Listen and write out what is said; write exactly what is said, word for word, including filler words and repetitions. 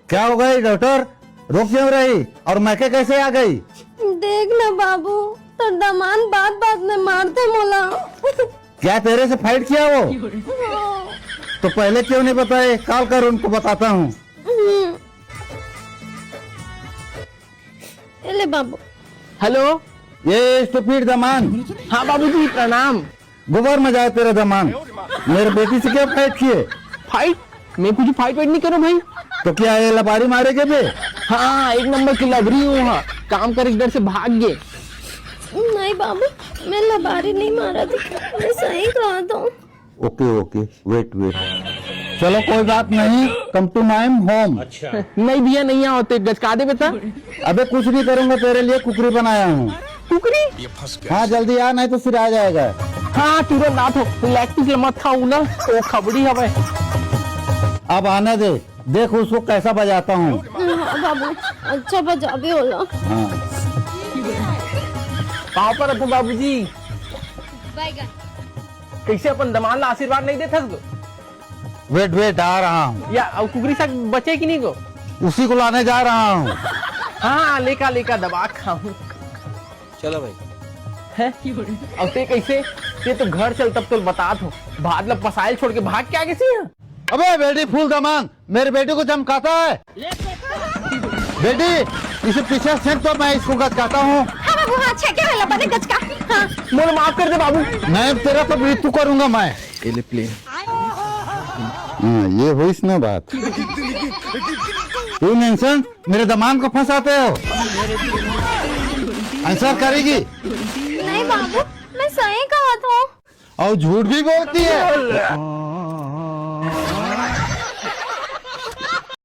क्या हो गई डॉक्टर, रो क्यों रही? और मैके कैसे आ गई? देख ना बाबू, तोर दमान बात बात में मारथे मोला। क्या तेरे से फाइट किया वो? तो पहले क्यों नहीं बताए? कॉल कर, उनको बताता हूँ। हम्म। ए ले बाबू। हेलो। ये स्टूपिड दमान। हाँ बाबूजी, प्रणाम। गोबर में जाए तेरा दमान। मेरे बेटी से क्या फाइट किए? फाइट? मैं कुछ फाइट वाइट नहीं करूँ भाई। तो क्या ये लबारी मारे के बे? हाँ, एक नंबर की लबरी हूँ। हाँ, काम करे के डर से भाग गए। नहीं बाबू, मैं लबारी नहीं मारा थी, मैं सही कहा था। ओके ओके, वेट वेट। चलो कोई बात नहीं, come to my home। नहीं भैया, नहीं आओ, ते गचका दे बेटा। अबे कुछ नहीं करूंगा, तेरे लिए कुकरी बनाया हूँ। कुकरी? हाँ जल्दी आ, नहीं तो सिरा जाएगा। हाँ, तुरंत आ तो, लेग पीस मत खाऊ ना, वो खबड़ी हवे। अब आने दे, देख उसको कैसा बजाता हूँ। हाँ बाबू, अच्छा बजाबे ओला। हाँ। पाँव परत हँव बाबूजी। कैसे अपन दमान ला आशीर्वाद नहीं देथस गो? वेट वेट, आ रहा हूँ। या, अउ कुकरी साग बचे कि नहीं गो? उसी को लाने जा रहा हूँ। हाँ, लेका लेका दबा खाऊं। चलो भाई। हैं? अब ते कैसे? ते तो घर चल, तब तो बतात हँव। भात ला पसायल छोड़ के भाग के आ गे सी। अबे बेटी फूल दमान, मेरी बेटी को चमकाता है। बेटी, इसे पीछे फेंक दो, मैं इसको गचकाता हूँ। हाँ बाबू, हाँ, छेके वाला बने गचका। हाँ। मोला माफ कर दे बाबू। नहीं, तेरा तो मृत्यु करूंगा मैं। ये ले प्ले। हाँ, ये होइस ना बात। तू मेंशन मेरे दमान को फंसाते हो। आंसर करेगी। नहीं बाबू, मैं सही कहा था। और झूठ भी बोलती है।